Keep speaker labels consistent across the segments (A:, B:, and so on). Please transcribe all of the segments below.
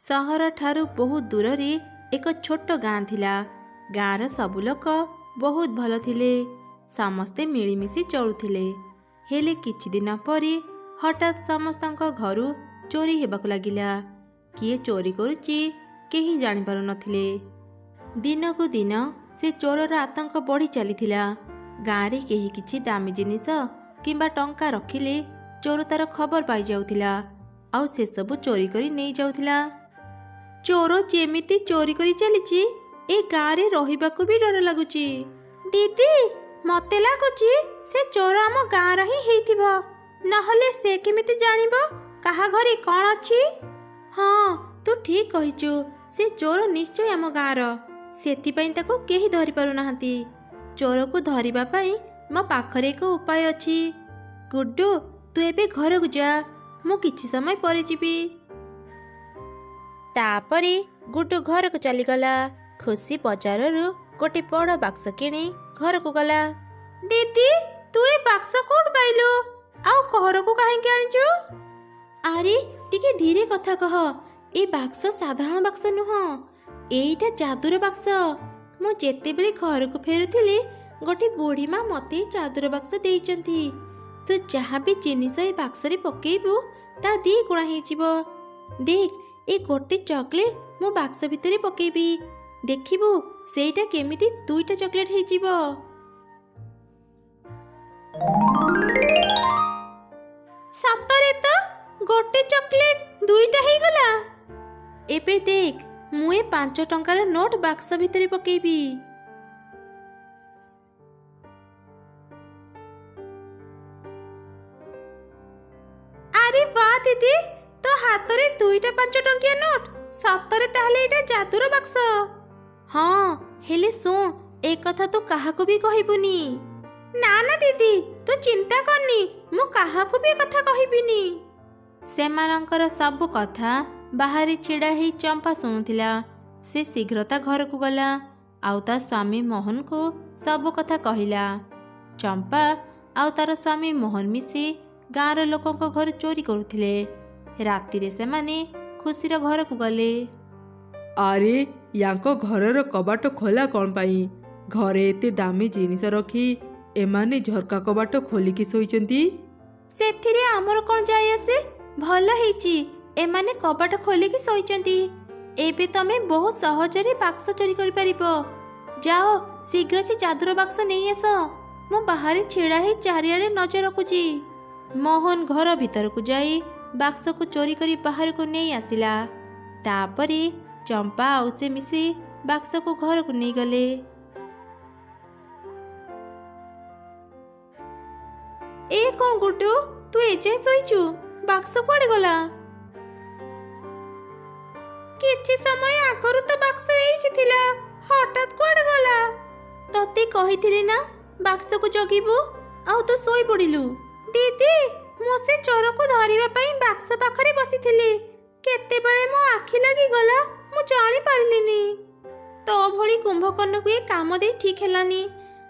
A: ସହରଠାରୁ ବହୁତ ଦୂରରେ ଏକ ଛୋଟ ଗାଁ ଥିଲା। ଗାଁର ସବୁ ଲୋକ ବହୁତ ଭଲ ଥିଲେ। ସମସ୍ତେ ମିଳିମିଶି ଚଳୁଥିଲେ। ହେଲେ କିଛି ଦିନ ପରେ ହଠାତ୍ ସମସ୍ତଙ୍କ ଘରୁ ଚୋରି ହେବାକୁ ଲାଗିଲା। କିଏ ଚୋରି କରୁଛି କେହି ଜାଣିପାରୁନଥିଲେ। ଦିନକୁ ଦିନ ସେ ଚୋରର ଆତଙ୍କ ବଢ଼ି ଚାଲିଥିଲା। ଗାଁରେ କେହି କିଛି ଦାମୀ ଜିନିଷ କିମ୍ବା ଟଙ୍କା ରଖିଲେ ଚୋର ତାର ଖବର ପାଇଯାଉଥିଲା ଆଉ ସେସବୁ ଚୋରି କରି ନେଇଯାଉଥିଲା। ଚୋର ଯେମିତି ଚୋରି କରି ଚାଲିଛି, ଏ ଗାଁରେ ରହିବାକୁ ବି ଡର ଲାଗୁଛି। ଦିଦି, ମତେ ଲାଗୁଛି ସେ ଚୋର ଆମ ଗାଁର ହିଁ ହେଇଥିବ, ନହେଲେ ସେ କେମିତି ଜାଣିବ କାହା ଘରେ କ'ଣ ଅଛି? ହଁ, ତୁ ଠିକ୍ କହିଛୁ, ସେ ଚୋର ନିଶ୍ଚୟ ଆମ ଗାଁର। ସେଥିପାଇଁ ତାକୁ କେହି ଧରିପାରୁନାହାନ୍ତି। ଚୋରକୁ ଧରିବା ପାଇଁ ମୋ ପାଖରେ ଏକ ଉପାୟ ଅଛି। ଗୁଡ୍ଡୁ, ତୁ ଏବେ ଘରକୁ ଯା, ମୁଁ କିଛି ସମୟ ପରେ ଯିବି। ତାପରେ ଗୁଡ୍ଡୁ ଘରକୁ ଚାଲିଗଲା। ଖୁସି ବଜାରରୁ ଗୋଟେ ବଡ଼ ବାକ୍ସ କିଣି ଘରକୁ ଗଲା। ଦିଦି, ତୁ ଏ ବାକ୍ସ କୋଉଠୁ ପାଇଲୁ ଆଉ ଘରକୁ କାହିଁକି ଆଣିଛୁ? ଆରେ ଟିକେ ଧୀରେ କଥା କହ। ଏ ବାକ୍ସ ସାଧାରଣ ବାକ୍ସ ନୁହଁ, ଏଇଟା ଯାଦୁର ବାକ୍ସ। ମୁଁ ଯେତେବେଳେ ଘରକୁ ଫେରୁଥିଲି, ଗୋଟେ ବୁଢ଼ୀ ମା ମୋତେ ଏ ଯାଦୁର ବାକ୍ସ ଦେଇଛନ୍ତି। ତୁ ଯାହା ବି ଜିନିଷ ଏ ବାକ୍ସରେ ପକେଇବୁ ତା ଦି ଗୁଣା ହେଇଯିବ। ଦେଖ, ଏ ଗୋଟେ ଚକୋଲେଟ୍ ମୁଁ ବାକ୍ସ ଭିତରେ ପକେଇବି, ଦେଖିବୁ ସେଇଟା କେମିତି ଦୁଇଟା ଚକୋଲେଟ୍ ହେଇଯିବ। ସତରେ ତ ଗୋଟେ ଚକୋଲେଟ୍ ଦୁଇଟା ହେଇଗଲା। ଏବେ ଦେଖ, ମୁଁ ଏ 5 ଟଙ୍କାର ନୋଟ୍ ବାକ୍ସ ଭିତରେ ପକେଇବି। ଆରେ ବାଃ ଦିଦି, ତୋ ହାତରେ ଦୁଇଟା 5 ଟଙ୍କିଆ ନୋଟ୍! ସତରେ ତାହେଲେ ଏଇଟା ଯାଦୁର ବାକ୍ସ। ହଁ, ହେଲେ ଶୁଣ, ଏ କଥା ତୁ କାହାକୁ ବି କହିବୁନି। ନା ନା ଦିଦି, ତୁ ଚିନ୍ତା କରନି, ମୁଁ କାହାକୁ ବି ଏ କଥା କହିବିନି। ସେମାନଙ୍କର ସବୁ କଥା ବାହାରେ ଛିଡ଼ା ହେଇ ଚମ୍ପା ଶୁଣୁଥିଲା। ସେ ଶୀଘ୍ର ତା ଘରକୁ ଗଲା ଆଉ ତା ସ୍ୱାମୀ ମୋହନକୁ ସବୁ କଥା କହିଲା। ଚମ୍ପା ଆଉ ତାର ସ୍ୱାମୀ ମୋହନ ମିଶି ଗାଁର ଲୋକଙ୍କ ଘରୁ ଚୋରି କରୁଥିଲେ। ରାତିରେ ସେମାନେ ଖୁସିର ଘରକୁ ଗଲେ।
B: ଆରେ, ୟାଙ୍କ ଘରର କବାଟ ଖୋଲା କ'ଣ ପାଇଁ? ଘରେ ଏତେ ଦାମୀ ଜିନିଷ ରଖି ଏମାନେ ଝରକା କବାଟ ଖୋଲିକି ଶୋଇଛନ୍ତି।
A: ସେଥିରେ ଆମର କ'ଣ ଯାଇ ଆସେ? ଭଲ ହେଇଛି ଏମାନେ କବାଟ ଖୋଲିକି ଶୋଇଛନ୍ତି। ଏବେ ତମେ ବହୁତ ସହଜରେ ବାକ୍ସ ଚୋରି କରିପାରିବ। ଯାଅ ଶୀଘ୍ର ସେ ଯାଦୁର ବାକ୍ସ ନେଇ ଆସ। ମୁଁ ବାହାରେ ଛିଡ଼ା ହେଇ ଚାରିଆଡ଼େ ନଜର ରଖୁଛି। ମୋହନ ଘର ଭିତରକୁ ଯାଇ ବାକ୍ସକୁ ଚୋରି କରି ବାହାରକୁ ନେଇ ଆସିଲା। ତାପରେ ଚମ୍ପା ଆଉ ସେ ମିଶି ବାକ୍ସକୁ ଘରକୁ ନେଇଗଲେ। ଏ କ'ଣ ଗୁଡ୍ଡୁ, ତୁ ଏଯାଏଁ ଶୋଇଛୁ? ବାକ୍ସ କୁଆଡ଼େ ଗଲା? କିଛି ସମୟ ଆଗରୁ ତ ବାକ୍ସ ଏଇଠି ଥିଲା, ହଠାତ୍ କୁଆଡ଼େ ଗଲା? ତତେ କହିଥିଲି ନା ବାକ୍ସକୁ ଜଗିବୁ, ଆଉ ତୁ ଶୋଇପଡ଼ିଲୁ। ଦିଦି, ମୁଁ ସେ ଚୋରକୁ ଧରିବା ପାଇଁ ବାକ୍ସ ପାଖରେ ବସିଥିଲି, କେତେବେଳେ ମୋ ଆଖି ଲାଗିଗଲା ମୁଁ ଜାଣିପାରିଲିନି। ତୋ ଭଳି କୁମ୍ଭକର୍ଣ୍ଣକୁ ଏ କାମ ଦେଇ ଠିକ୍ ହେଲାନି।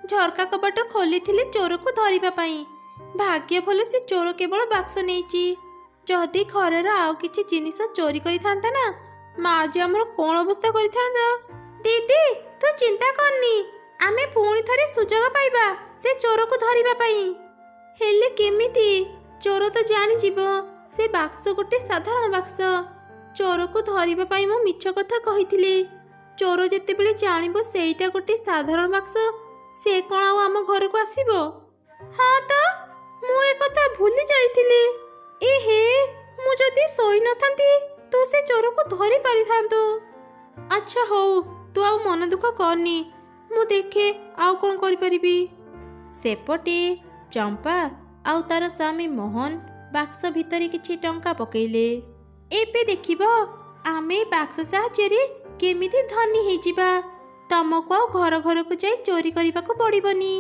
A: ଝରକା କବାଟ ଖୋଲିଥିଲେ ଚୋରକୁ ଧରିବା ପାଇଁ। ଭାଗ୍ୟ ଭଲ ସେ ଚୋର କେବଳ ବାକ୍ସ ନେଇଛି। ଯଦି ଘରର ଆଉ କିଛି ଜିନିଷ ଚୋରି କରିଥାନ୍ତା ନା, ମା ଆଜି ଆମର କ'ଣ ଅବସ୍ଥା କରିଥାନ୍ତା। ଦିଦି, ତୁ ଚିନ୍ତା କରନି, ଆମେ ପୁଣି ଥରେ ସୁଯୋଗ ପାଇବା ସେ ଚୋରକୁ ଧରିବା ପାଇଁ। ହେଲେ କେମିତି? ଚୋର ତ ଜାଣିଯିବ ସେ ବାକ୍ସ ଗୋଟେ ସାଧାରଣ ବାକ୍ସ। ଚୋରକୁ ଧରିବା ପାଇଁ ମୁଁ ମିଛ କଥା କହିଥିଲି। ଚୋର ଯେତେବେଳେ ଜାଣିବ ସେଇଟା ଗୋଟେ ସାଧାରଣ ବାକ୍ସ, ସେ କ'ଣ ଆଉ ଆମ ଘରକୁ ଆସିବ? ହଁ ତ, ମୁଁ ଏକଥା ଭୁଲି ଯାଇଥିଲି। ଏ ହେ, ମୁଁ ଯଦି ଶୋଇନଥାନ୍ତି ତୁ ସେ ଚୋରକୁ ଧରି ପାରିଥାନ୍ତୁ। ଆଚ୍ଛା ହଉ, ତୁ ଆଉ ମନ ଦୁଃଖ କରନି, ମୁଁ ଦେଖେ ଆଉ କ'ଣ କରିପାରିବି। ସେପଟେ ଚମ୍ପା ଆଉ ତାର ସ୍ୱାମୀ ମୋହନ ବାକ୍ସ ଭିତରେ କିଛି ଟଙ୍କା ପକେଇଲେ। ଏବେ ଦେଖିବ ଆମେ ଏ ବାକ୍ସ ସାହାଯ୍ୟରେ କେମିତି ଧନୀ ହେଇଯିବା। ତମକୁ ଆଉ ଘର ଘରକୁ ଯାଇ ଚୋରି କରିବାକୁ ପଡ଼ିବନି।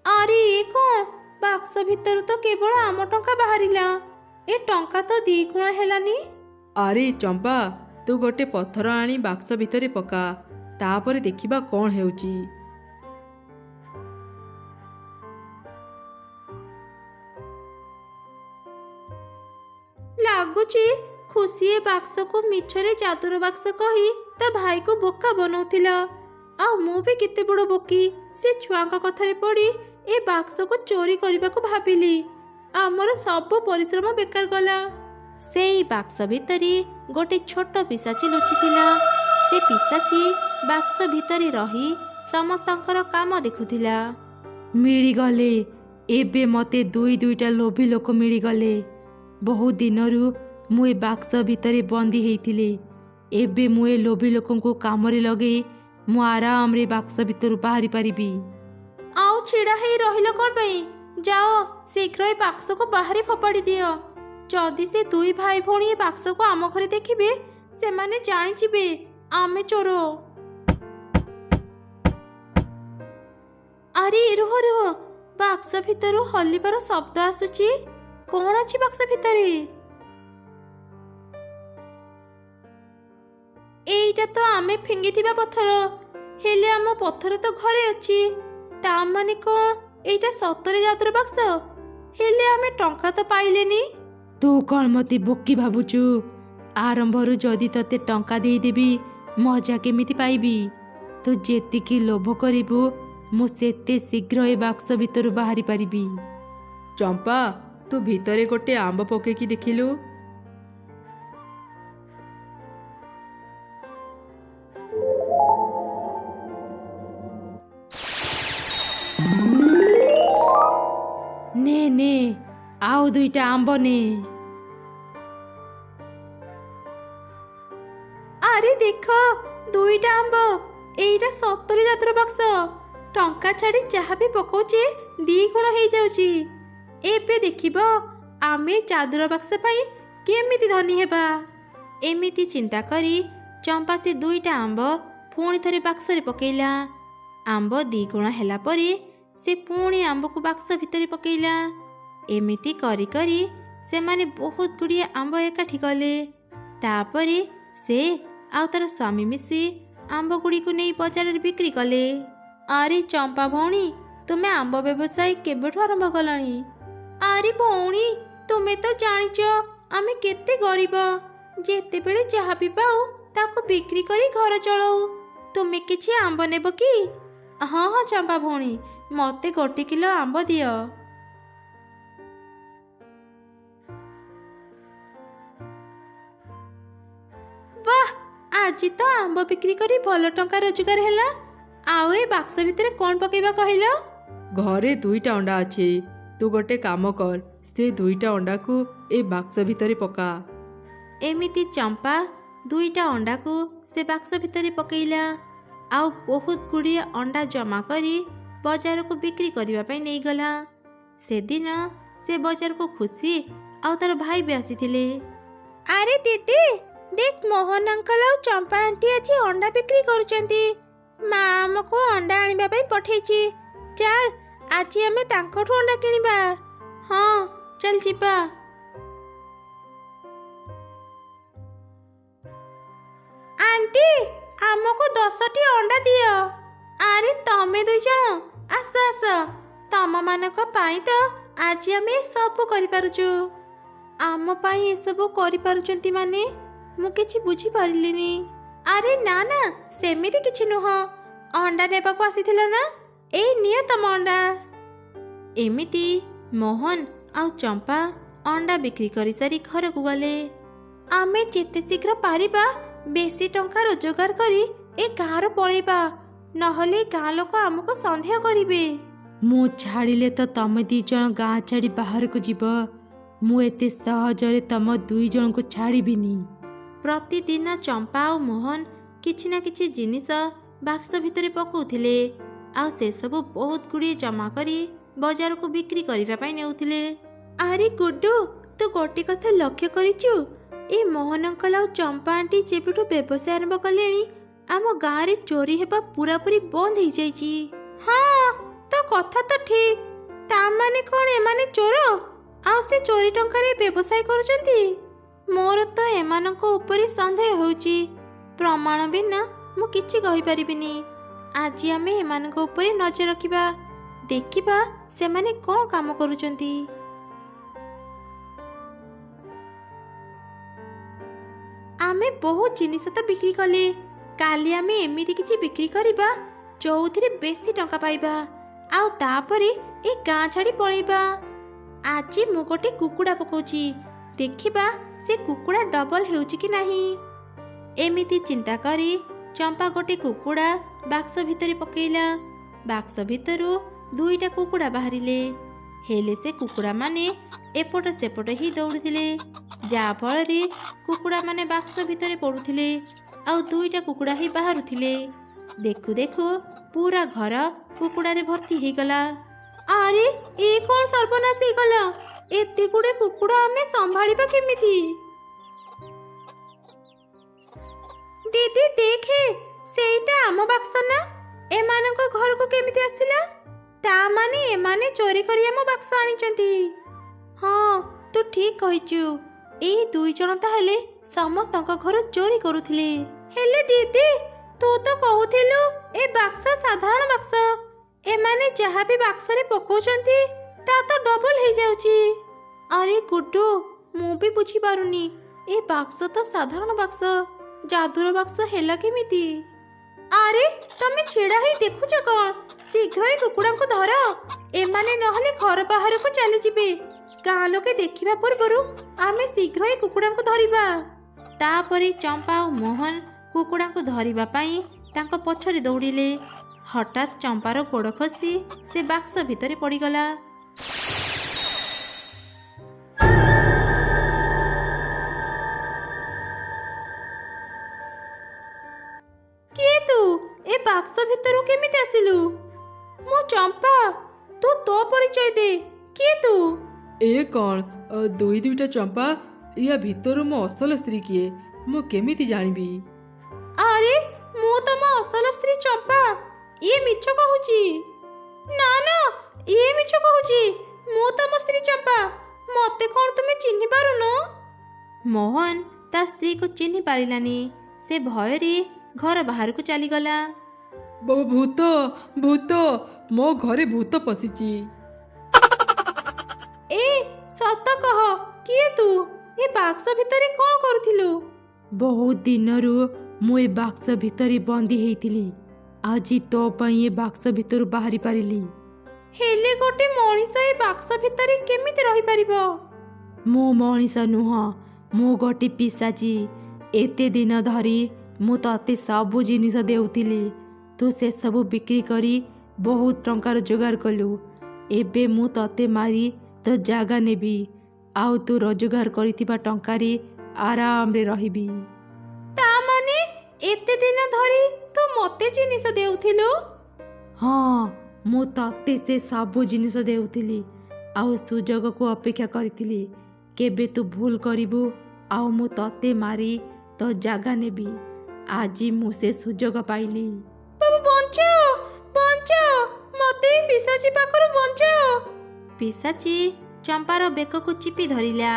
A: ଆରେ ଏ କ'ଣ? ବାକ୍ସ ଭିତରୁ ତ କେବଳ ଆମ ଟଙ୍କା ବାହାରିଲା, ଏ ଟଙ୍କା ତ ଦି ଗୁଣା ହେଲାନି।
B: ଆରେ ଚମ୍ପା, ତୁ ଗୋଟେ ପଥର ଆଣି ବାକ୍ସ ଭିତରେ ପକା, ତାପରେ ଦେଖିବା କ'ଣ ହେଉଛି।
A: ଲାଗୁଛି ଖୁସି ଏ ବାକ୍ସକୁ ମିଛରେ ଯାଦୁର ବାକ୍ସ କହି ତା ଭାଇକୁ ବୋକା ବନଉଥିଲା। ଆଉ ମୁଁ ବି କେତେ ବଡ଼ ବୋକି, ସେ ଛୁଆଙ୍କ କଥାରେ ପଡ଼ି ଏ ବାକ୍ସକୁ ଚୋରି କରିବାକୁ ଭାବିଲି। ଆମର ସବୁ ପରିଶ୍ରମ ବେକାର ଗଲା। ସେଇ ବାକ୍ସ ଭିତରେ ଗୋଟେ ଛୋଟ ପିଶାଚୀ ଲୁଚିଥିଲା। ସେ ପିଶାଚୀ ବାକ୍ସ ଭିତରେ ରହି ସମସ୍ତଙ୍କର କାମ ଦେଖୁଥିଲା।
B: ମିଳିଗଲେ, ଏବେ ମୋତେ ଦୁଇ ଦୁଇଟା ଲୋଭୀ ଲୋକ ମିଳିଗଲେ। ବହୁତ ଦିନରୁ ମୁଁ ଏ ବାକ୍ସ ଭିତରେ ବନ୍ଦୀ ହେଇଥିଲି। ଏବେ ମୁଁ ଏ ଲୋଭୀ ଲୋକଙ୍କୁ କାମରେ ଲଗେଇ ମୁଁ ଆରାମରେ ବାକ୍ସ ଭିତରୁ ବାହାରି ପାରିବି।
A: ଆଉ ଛିଡ଼ା ହେଇ ରହିଲ କ'ଣ ପାଇଁ? ଯାଅ, ଶୀଘ୍ର ଏ ବାକ୍ସକୁ ବାହାରେ ଫୋପାଡ଼ି ଦିଅ। ଯଦି ସେ ଦୁଇ ଭାଇ ଭଉଣୀ ଏ ବାକ୍ସକୁ ଆମ ଘରେ ଦେଖିବେ, ସେମାନେ ଜାଣିଯିବେ ଆମେ ଚୋର। ଆରେ ରୁହ ରୁହ, ବାକ୍ସ ଭିତରୁ ହଲିବାର ଶବ୍ଦ ଆସୁଛି। କ'ଣ ଅଛି ବାକ୍ସ ଭିତରେ? ଏଇଟା ତ ଆମେ ଫିଙ୍ଗିଥିବା ପଥର। ହେଲେ ଆମ ପଥର ତ ଘରେ ଅଛି। ତା ମାନେ କ'ଣ ଏଇଟା ସତରେ ଯାଦୁର ବାକ୍ସ? ହେଲେ ଆମେ ଟଙ୍କା ତ ପାଇଲେନି।
B: ତୁ କ'ଣ ମୋତେ ବୋକି ଭାବୁଛୁ? ଆରମ୍ଭରୁ ଯଦି ତତେ ଟଙ୍କା ଦେଇଦେବି, ମଜା କେମିତି ପାଇବି? ତୁ ଯେତିକି ଲୋଭ କରିବୁ, ମୁଁ ସେତେ ଶୀଘ୍ର ଏ ବାକ୍ସ ଭିତରୁ ବାହାରି ପାରିବି। ଚମ୍ପା, ତୁ ଭିତରେ ଗୋଟେ ଆମ୍ବ ପକେଇକି ଦେଖିଲୁ। ନେ ନେ, ଆଉ ଦୁଇଟା ଆମ୍ବ ନେ।
A: ଆରେ ଦେଖ, ଦୁଇଟା ଆମ୍ବ। ଏଇଟା ସତରେ ଯାଦୁର ବାକ୍ସ। ଟଙ୍କା ଛାଡ଼ି ଯାହା ବି ପକଉଛେ ଦି ଗୁଣ ହେଇଯାଉଛି। ଏବେ ଦେଖିବ ଆମେ ଯାଦୁର ବାକ୍ସ ପାଇଁ କେମିତି ଧନୀ ହେବା। ଏମିତି ଚିନ୍ତା କରି ଚମ୍ପା ସେ ଦୁଇଟା ଆମ୍ବ ପୁଣି ଥରେ ବାକ୍ସରେ ପକେଇଲା। ଆମ୍ବ ଦି ଗୁଣ ହେଲା ପରେ ସେ ପୁଣି ଆମ୍ବକୁ ବାକ୍ସ ଭିତରେ ପକେଇଲା। ଏମିତି କରି କରି ସେମାନେ ବହୁତ ଗୁଡ଼ିଏ ଆମ୍ବ ଏକାଠି କଲେ। ତାପରେ ସେ ଆଉ ତାର ସ୍ୱାମୀ ମିଶି ଆମ୍ବ ଗୁଡ଼ିକୁ ନେଇ ବଜାରରେ ବିକ୍ରି କଲେ। ଆରେ ଚମ୍ପା ଭଉଣୀ, ତୁମେ ଆମ୍ବ ବ୍ୟବସାୟ କେବେଠୁ ଆରମ୍ଭ କଲଣି? ଆରେ ଭଉଣୀ, ତୁମେ ତ ଜାଣିଛ ଆମେ କେତେ ଗରିବ। ଯେତେବେଳେ ଯାହା ବି ପାଉ ତାକୁ ବିକ୍ରି କରି ଘର ଚଳାଉ। ତୁମେ କିଛି ଆମ୍ବ ନେବ କି? ହଁ ହଁ ଚମ୍ପା ଭଉଣୀ, ମୋତେ 1 କିଲୋ ଆମ୍ବ ଦିଅ। ବାଃ, ଆଜି ତ ଆମ୍ବ ବିକ୍ରି କରି ଭଲ ଟଙ୍କା ରୋଜଗାର ହେଲା। ଆଉ ଏ ବାକ୍ସ ଭିତରେ କ'ଣ ପକେଇବା କହିଲ?
B: ଘରେ ଦୁଇଟା ଅଣ୍ଡା ଅଛି। ତୁ ଗୋଟେ କାମ କର, ସେ ଦୁଇଟା ଅଣ୍ଡାକୁ ଏ ବାକ୍ସ ଭିତରେ ପକା।
A: ଏମିତି ଚମ୍ପା ଦୁଇଟା ଅଣ୍ଡାକୁ ସେ ବାକ୍ସ ଭିତରେ ପକେଇଲା ଆଉ ବହୁତ ଗୁଡ଼ିଏ ଅଣ୍ଡା ଜମା କରି ବଜାରକୁ ବିକ୍ରି କରିବା ପାଇଁ ନେଇଗଲା। ସେଦିନ ସେ ବଜାରକୁ ଖୁସି ଆଉ ତାର ଭାଇ ବି ଆସିଥିଲେ। ଆରେ ଦିଦି ଦେଖ, ମୋହନ ଅଙ୍କଲ ଆଉ ଚମ୍ପା ଆଣ୍ଟି ଆଜି ଅଣ୍ଡା ବିକ୍ରି କରୁଛନ୍ତି। ମା ଆମକୁ ଅଣ୍ଡା ଆଣିବା ପାଇଁ ପଠେଇଛି। ଚାଲ ଆଜି ଆମେ ତାଙ୍କଠୁ ଅଣ୍ଡା କିଣିବା। ହଁ ଚାଲ ଯିବା। ଆଣ୍ଟି, ଆମକୁ 10ଟି ଅଣ୍ଡା ଦିଅ। ଆରେ ତମେ ଦୁଇ ଜଣ ଆସ ଆସ, ତମମାନଙ୍କ ପାଇଁ ତ ଆଜି ଆମେ ସବୁ କରିପାରୁଛୁ। ଆମ ପାଇଁ ଏସବୁ କରିପାରୁଛନ୍ତି ମାନେ? ମୁଁ କିଛି ବୁଝିପାରିଲିନି। ଆରେ ନା ନା, ସେମିତି କିଛି ନୁହଁ। ଅଣ୍ଡା ନେବାକୁ ଆସିଥିଲ ନା? ଏଇ ନିଅ ତମ ଅଣ୍ଡା। ଏମିତି ମୋହନ ଆଉ ଚମ୍ପା ଅଣ୍ଡା ବିକ୍ରି କରିସାରି ଘରକୁ ଗଲେ। ଆମେ ଯେତେ ଶୀଘ୍ର ପାରିବା ବେଶୀ ଟଙ୍କା ରୋଜଗାର କରି ଏ ଗାଁରୁ ପଳେଇବା, ନହେଲେ ଗାଁ ଲୋକ ଆମକୁ ସନ୍ଦେହ କରିବେ।
B: ମୁଁ ଛାଡ଼ିଲେ ତ ତମେ ଦି ଜଣ ଗାଁ ଛାଡ଼ି ବାହାରକୁ ଯିବ। ମୁଁ ଏତେ ସହଜରେ ତମ ଦୁଇ ଜଣଙ୍କୁ ଛାଡ଼ିବିନି।
A: ପ୍ରତିଦିନ ଚମ୍ପା ଆଉ ମୋହନ କିଛି ନା କିଛି ଜିନିଷ ବାକ୍ସ ଭିତରେ ପକାଉଥିଲେ ଆଉ ସେସବୁ ବହୁତ ଗୁଡ଼ିଏ ଜମା କରି ବଜାରକୁ ବିକ୍ରି କରିବା ପାଇଁ ନେଉଥିଲେ। ଆରେ ଗୁଡ୍ଡୁ, ତୁ ଗୋଟେ କଥା ଲକ୍ଷ୍ୟ କରିଛୁ? ଏ ମୋହନ ଅଙ୍କଲ ଆଉ ଚମ୍ପା ଆଣ୍ଟି ଯେବେଠୁ ବ୍ୟବସାୟ ଆରମ୍ଭ କଲେଣି, ଆମ ଗାଁରେ ଚୋରି ହେବା ପୁରାପୁରି ବନ୍ଦ ହେଇଯାଇଛି। ହଁ, ତୋ କଥା ତ ଠିକ୍। ତା ମାନେ କ'ଣ ଏମାନେ ଚୋର ଆଉ ସେ ଚୋରି ଟଙ୍କାରେ ବ୍ୟବସାୟ କରୁଛନ୍ତି? ମୋର ତ ଏମାନଙ୍କ ଉପରେ ସନ୍ଦେହ ହେଉଛି। ପ୍ରମାଣ ବିନା ମୁଁ କିଛି କହିପାରିବିନି। ଆଜି ଆମେ ଏମାନଙ୍କ ଉପରେ ନଜର ରଖିବା, ଦେଖିବା ସେମାନେ କ'ଣ କାମ କରୁଛନ୍ତି। ଆମେ ବହୁତ ଜିନିଷ ତ ବିକ୍ରି କଲେ, କାଲି ଆମେ ଏମିତି କିଛି ବିକ୍ରି କରିବା ଯୋଉଥିରେ ବେଶୀ ଟଙ୍କା ପାଇବା, ଆଉ ତାପରେ ଏ ଗାଁ ଛାଡ଼ି ପଳେଇବା। ଆଜି ମୁଁ ଗୋଟେ କୁକୁଡ଼ା ପକଉଛି, ଦେଖିବା ସେ କୁକୁଡ଼ା ଡବଲ ହେଉଛି କି ନାହିଁ। ଏମିତି ଚିନ୍ତା କରି ଚମ୍ପା ଗୋଟେ କୁକୁଡ଼ା ବାକ୍ସ ଭିତରେ ପକେଇଲା। ବାକ୍ସ ଭିତରୁ ଦୁଇଟା କୁକୁଡ଼ା ବାହାରିଲେ। ହେଲେ ସେ କୁକୁଡ଼ାମାନେ ଏପଟ ସେପଟ ହେଇ ଦୌଡ଼ୁଥିଲେ, ଯାହାଫଳରେ କୁକୁଡ଼ାମାନେ ବାକ୍ସ ଭିତରେ ପଡ଼ୁଥିଲେ ଆଉ ଦୁଇଟା କୁକୁଡ଼ା ହିଁ ବାହାରୁଥିଲେ। ଦେଖୁ ଦେଖୁ ପୁରା ଘର କୁକୁଡ଼ାରେ ଭର୍ତ୍ତି ହେଇଗଲା। ଆରେ, ଏ କ'ଣ ସର୍ବନାଶ ହେଇଗଲା! ଏତେ ଗୁଡ଼େ କୁକୁଡ଼ା ଆମେ ସମ୍ଭାଳିବା କେମିତି? ଦିଦି, ଦେଖେ, ସେଇଟା ଆମ ବାକ୍ସ ନା? ଏମାନଙ୍କ ଘରକୁ କେମିତି ଆସିଲା? ତା ମାନେ ଏମାନେ ଚୋରି କରି ଆମ ବାକ୍ସ ଆଣିଛନ୍ତି। ହଁ, ତୁ ଠିକ୍ କହିଛୁ। ଏଇ ଦୁଇ ଜଣ ତାହେଲେ ସମସ୍ତଙ୍କ ଘରୁ ଚୋରି କରୁଥିଲେ। ହେଲେ ଦିଦି, ତୁ ତ କହୁଥିଲୁ ଏ ବାକ୍ସ ସାଧାରଣ ବାକ୍ସ, ଏମାନେ ଯାହା ବି ବାକ୍ସରେ ପକଉଛନ୍ତି ତା ତ ଡବଲ ହେଇଯାଉଛି। ଆରେ ଗୁଡୁ, ମୁଁ ବି ବୁଝିପାରୁନି, ଏ ବାକ୍ସ ତ ସାଧାରଣ ବାକ୍ସ, ଯାଦୁର ବାକ୍ସ ହେଲା କେମିତି? ଆରେ, ତମେ ଛିଡ଼ା ହେଇ ଦେଖୁଛ କ'ଣ? ଶୀଘ୍ର ଏ କୁକୁଡ଼ାଙ୍କୁ ଧର, ଏମାନେ ନହେଲେ ଘର ବାହାରକୁ ଚାଲିଯିବେ। ଗାଁ ଲୋକେ ଦେଖିବା ପୂର୍ବରୁ ଆମେ ଶୀଘ୍ର ଏ କୁକୁଡ଼ାଙ୍କୁ ଧରିବା। ତାପରେ ଚମ୍ପା ଆଉ ମୋହନ କୁକୁଡ଼ାଙ୍କୁ ଧରିବା ପାଇଁ ତାଙ୍କ ପଛରେ ଦୌଡ଼ିଲେ। ହଠାତ୍ ଚମ୍ପାର ଗୋଡ଼ ଖସି ସେ ବାକ୍ସ ଭିତରେ ପଡ଼ିଗଲା। କିଏ ତୁ? ଏ ବାକ୍ସ ଭିତରୁ କେମିତି ଆସିଲୁ? ମୁଁ ଚମ୍ପା। ତୁ ତୋ ପରିଚୟ ଦେ, କିଏ ତୁ?
C: ଏ କ'ଣ, ଦୁଇ ଦୁଇଟା ଚମ୍ପା? ୟା ଭିତରୁ ମୋ ଅସଲ ସ୍ତ୍ରୀ କିଏ, ମୁଁ କେମିତି ଜାଣିବି?
A: ଆରେ, ମୁଁ ତମ ଅସଲ ସ୍ତ୍ରୀ ଚମ୍ପା। ଇଏ ମିଛ କହୁଛି। ନା ନା, ଇଏ ମିଛ କହୁଛି। ମୁଁ ତମ ସ୍ତ୍ରୀ ଚମ୍ପା। ମତେ କ'ଣ ତୁମେ ଚିହ୍ନି ପାରୁନ? ମୋହନ ତା ସ୍ତ୍ରୀକୁ ଚିହ୍ନି ପାରିଲାନି। ସେ ଭୟରେ ଘର ବାହାରକୁ ଚାଲିଗଲା।
C: ଭୂତ, ଭୂତ, ମୋ ଘରେ ଭୂତ ପଶିଛି।
A: ଏ, ସତ କହ, କିଏ ତୁ? ଏ ବାକ୍ସ ଭିତରେ କ'ଣ କରୁଥିଲୁ?
B: ବହୁତ ଦିନରୁ ମୁଁ ଏ ବାକ୍ସ ଭିତରେ ବନ୍ଦୀ ହେଇଥିଲି। ଆଜି ତୋ ପାଇଁ ଏ ବାକ୍ସ ଭିତରୁ ବାହାରି ପାରିଲି।
A: ହେଲେ ଗୋଟେ ମଣିଷ ଏ ବାକ୍ସ ଭିତରେ କେମିତି ରହିପାରିବ?
B: ମୁଁ ମଣିଷ ନୁହଁ, ମୁଁ ଗୋଟେ ପିଶାଚୀ। ଏତେ ଦିନ ଧରି ମୁଁ ତତେ ସବୁ ଜିନିଷ ଦେଉଥିଲି, ତୁ ସେସବୁ ବିକ୍ରି କରି ବହୁତ ଟଙ୍କା ରୋଜଗାର କଲୁ। ଏବେ ମୁଁ ତତେ ମାରି ତୋ ଜାଗା ନେବି, ଆଉ ତୁ ରୋଜଗାର କରିଥିବା ଟଙ୍କାରେ ଆରାମରେ ରହିବି।
A: ତା ମାନେ ଏତେ ଦିନ ଧରି ତୁ ମତେ ଜିନିଷ ଦେଉଥିଲୁ?
B: ହଁ, ମୁଁ ତତେ ସେ ସବୁ ଜିନିଷ ଦେଉଥିଲି ଆଉ ସୁଯୋଗକୁ ଅପେକ୍ଷା କରିଥିଲି, କେବେ ତୁ ଭୁଲ କରିବୁ ଆଉ ମୁଁ ତତେ ମାରି ତୋ ଜାଗା ନେବି। ଆଜି ମୁଁ ସେ ସୁଯୋଗ ପାଇଲି।
A: ବାବୁ, ବଞ୍ଚାଅ, ବଞ୍ଚାଅ, ମତେ ଏଇ ପିଶାଚୀ ପାଖରୁ ବଞ୍ଚାଅ। ପିଶାଚୀ ଚମ୍ପାର ବେକକୁ ଚିପି ଧରିଲା।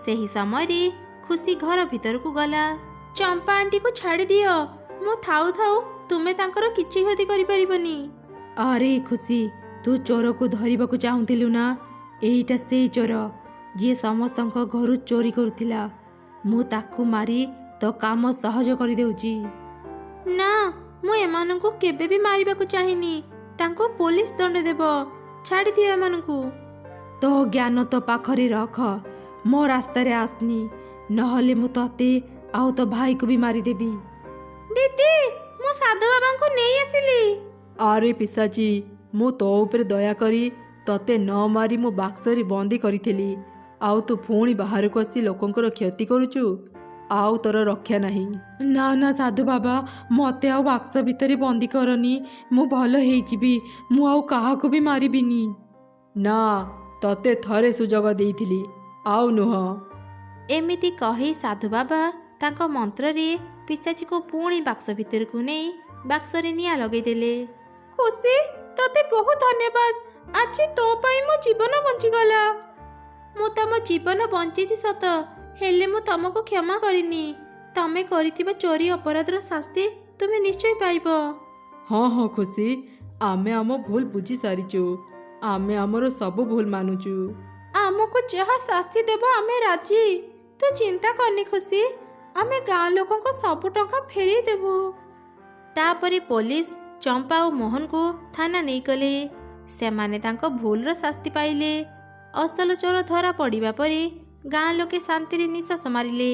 A: ସେହି ସମୟରେ ଖୁସି ଘର ଭିତରକୁ ଗଲା। ଚମ୍ପା ଆଣ୍ଟିକୁ ଛାଡ଼ିଦିଅ, ମୁଁ ଥାଉ ଥାଉ ତୁମେ ତାଙ୍କର କିଛି କ୍ଷତି କରିପାରିବନି।
B: ଆରେ ଖୁସି, ତୁ ଚୋରକୁ ଧରିବାକୁ ଚାହୁଁଥିଲୁ ନା? ଏଇଟା ସେଇ ଚୋର ଯିଏ ସମସ୍ତଙ୍କ ଘରୁ ଚୋରି କରୁଥିଲା। ମୁଁ ତାକୁ ମାରି ତୋ କାମ ସହଜ କରିଦେଉଛି।
A: ନା, ମୁଁ ଏମାନଙ୍କୁ କେବେ ବି ମାରିବାକୁ ଚାହିଁନି। ତାଙ୍କୁ ପୋଲିସ ଦଣ୍ଡ ଦେବ। ଛାଡ଼ିଦିଅ ଏମାନଙ୍କୁ।
B: ତୋ ଜ୍ଞାନ ତୋ ପାଖରେ ରଖ, ମୋ ରାସ୍ତାରେ ଆସନି, ନହେଲେ ମୁଁ ତତେ ଆଉ ତୋ ଭାଇକୁ ବି ମାରିଦେବି।
A: ଦିଦି, ମୁଁ ସାଧୁ ବାବାଙ୍କୁ ନେଇ ଆସିଲି।
C: ଆରେ ପିଶାଚୀ, ମୁଁ ତୋ ଉପରେ ଦୟା କରି ତତେ ନ ମାରି ମୁଁ ବାକ୍ସରେ ବନ୍ଦୀ କରିଥିଲି, ଆଉ ତୁ ପୁଣି ବାହାରକୁ ଆସି ଲୋକଙ୍କର କ୍ଷତି କରୁଛୁ। ଆଉ ତୋର ରକ୍ଷା ନାହିଁ।
B: ନା ନା ସାଧୁ ବାବା, ମୋତେ ଆଉ ବାକ୍ସ ଭିତରେ ବନ୍ଦୀ କରନି। ମୁଁ ଭଲ ହେଇଯିବି, ମୁଁ ଆଉ କାହାକୁ ବି ମାରିବିନି।
C: ନା, ତତେ ଥରେ ସୁଯୋଗ ଦେଇଥିଲି, ଆଉ ନୁହଁ।
A: ଏମିତି କହି ସାଧୁ ବାବା ତାଙ୍କ ମନ୍ତ୍ରରେ ପିଶାଚୀକୁ ପୁଣି ବାକ୍ସ ଭିତରକୁ ନେଇ ବାକ୍ସରେ ନିଆଁ ଲଗେଇଦେଲେ। ଖୁସି, ତତେ ବହୁତ ଧନ୍ୟବାଦ। ଆଜି ତୋ ପାଇଁ ମୋ ଜୀବନ ବଞ୍ଚିଗଲା। ମୁଁ ତମ ଜୀବନ ବଞ୍ଚିଛି ସତ, ହେଲେ ମୁଁ ତମକୁ କ୍ଷମା କରିନି। ତମେ କରିଥିବା ଚୋରି ଅପରାଧର ଶାସ୍ତି ତୁମେ ନିଶ୍ଚୟ ପାଇବ।
C: ହଁ ହଁ ଖୁସି, ଆମେ ଆମ ଭୁଲ ବୁଝି ସାରିଛୁ। ଆମେ ଆମର ସବୁ ଭୁଲ ମାନୁଛୁ।
A: ଆମକୁ ଯାହା ଶାସ୍ତି ଦେବ ଆମେ ରାଜି। ତୁ ଚିନ୍ତା କରନି ଖୁସି, ଆମେ ଗାଁ ଲୋକଙ୍କ ସବୁ ଟଙ୍କା ଫେରେଇ ଦେବୁ। ତାପରେ ପୋଲିସ ଚମ୍ପା ଓ ମୋହନକୁ ଥାନା ନେଇଗଲେ। ସେମାନେ ତାଙ୍କ ଭୁଲର ଶାସ୍ତି ପାଇଲେ। ଅସଲ ଚୋର ଧରା ପଡ଼ିବା ପରେ ଗାଁ ଲୋକେ ଶାନ୍ତିରେ ନିଶ୍ୱାସ ମାରିଲେ।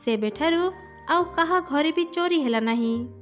A: ସେବେଠାରୁ ଆଉ କାହା ଘରେ ବି ଚୋରି ହେଲା ନାହିଁ।